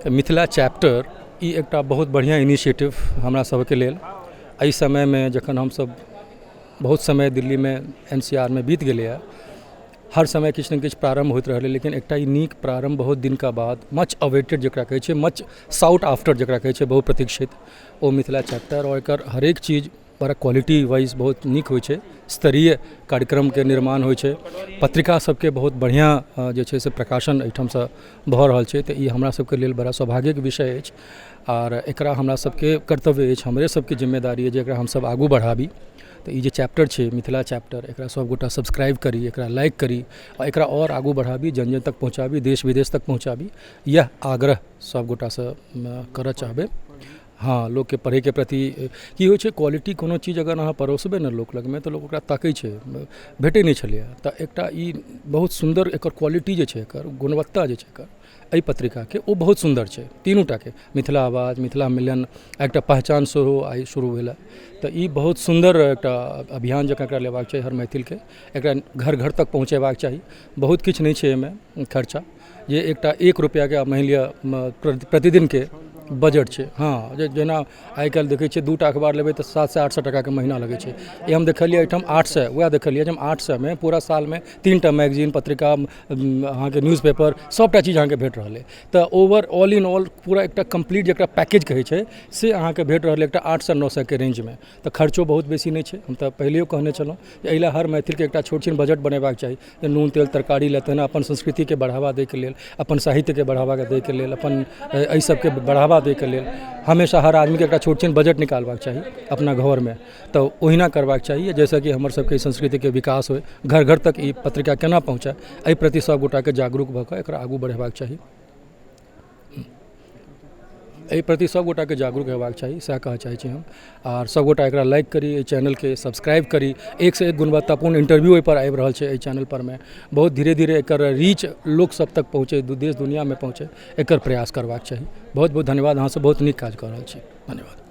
Mithila chapter ई एकटा बहुत बढ़िआँ इनिशिएटिव हमरा सबके लेल। एहि समयमे जखन हमसब बहुत समय दिल्लीमे NCR मे बीत गेलैए, हर समय किछु ने किछु प्रारम्भ होइत रहलै, लेकिन एकटा ई नीक प्रारम्भ बहुत दिनका बाद, मच अवेटेड जकरा कहै छै, मच साउट आफ्टर जकरा कहै छै, बहुत प्रतीक्षित ओ मिथिला चैप्टर। आओर एकर हरेक चीज बड़ा क्वालिटी वाइज बहुत नीक होइ छै, स्तरीय कार्यक्रमके निर्माण होइ छै, पत्रिका सबके बहुत बढ़िआँ जे छै से प्रकाशन एहिठामसँ भऽ रहल छै। तऽ ई हमरा सबके लेल बड़ा सौभाग्यके विषय अछि आओर एकरा हमरा सबके कर्तव्य अछि, हमरे सबके जिम्मेदारी अछि जे एकरा हमसब आगू बढ़ाबी। तऽ ई जे चैप्टर छै मिथिला चैप्टर, एकरा सबगोटा सब्सक्राइब करी, एकरा लाइक करी आओर एकरा आओर आगू बढ़ाबी, जन जन तक पहुँचाबी, देश विदेश तक पहुँचाबी। इएह आग्रह सबगोटासँ करऽ चाहबै। हँ, लोकके पढ़ैके प्रति की होइ छै, क्वालिटी कोनो चीज अगर अहाँ परोसबै ने लोक लगमे तऽ लोक ओकरा ताकै छै, भेटै नहि छलैए। तऽ एकटा ई बहुत सुन्दर एकर क्वालिटी जे छै, एकर गुणवत्ता जे छै एकर एहि पत्रिकाके, ओ बहुत सुन्दर छै। तीनू टाके, मिथिला आवाज, मिथिला मिलन, एकटा पहचान सेहो आइ शुरू भेल। तऽ ई बहुत सुन्दर एकटा अभियान जकाँ एकरा लेबाक चाही, हर मैथिलके एकरा घर घर तक पहुँचेबाक चाही। बहुत किछु नहि छै एहिमे खर्चा, जे एकटा 1 रुपैआके मानि लिअ प्रतिदिनके बजट छै। हँ, जेना आइ काल्हि देखै छियै 2टा अखबार लेबै तऽ 700 800 टाकाके महीना लगै छै। ई हम देखलियै एहिठाम 800, वएह देखलियै जे हम 800मे पूरा सालमे 3टा मैगजीन, पत्रिका, अहाँके न्यूज पेपर, सबटा चीज अहाँके भेट रहल अइ। तऽ ओवर ऑल इन ऑल पूरा एकटा कम्प्लीट जकरा पैकेज कहै छै से अहाँके भेट रहल अइ एकटा 800 900के रेंजमे। तऽ खर्चो बहुत बेसी नहि छै। हम तऽ पहिलैओ कहने छलहुँ जे एहि लए हर मैथिलके एकटा छोट छिन बजट बनेबाक चाही, जे नून तेल तरकारी लए तहिना अपन संस्कृतिके बढ़ावा दैके लेल, अपन साहित्यके बढ़ावा दैके लेल, अपन एहि सबके बढ़ावा दैके लेल हमेशा हर आदमीके एकटा छोट छिन बजट निकालबाक चाही अपना घरमे। तऽ ओहिना करबाक चाही जाहिसँ कि हमर सबके संस्कृतिके विकास होइ, घर घर तक ई पत्रिका केना पहुँचै, एहि प्रति सबगोटाके जागरूक भऽ कऽ एकरा आगू बढ़ेबाक चाही। एहि प्रति सबगोटाके जागरूक हेबाक चाही, सएह कहऽ चाहै छी हम। आओर सबगोटा एकरा लाइक करी, एहि चैनलके सब्सक्राइब करी। एकसँ एक गुणवत्तापूर्ण इन्टरव्यू एहिपर आबि रहल छै। एहि चैनलपर मे बहुत धीरे धीरे एकर रीच लोकसब तक पहुँचै, देश दुनिआँमे पहुँचै, एकर प्रयास करबाक चाही। बहुत बहुत धन्यवाद। अहाँसब बहुत नीक काज कऽ रहल छी। धन्यवाद।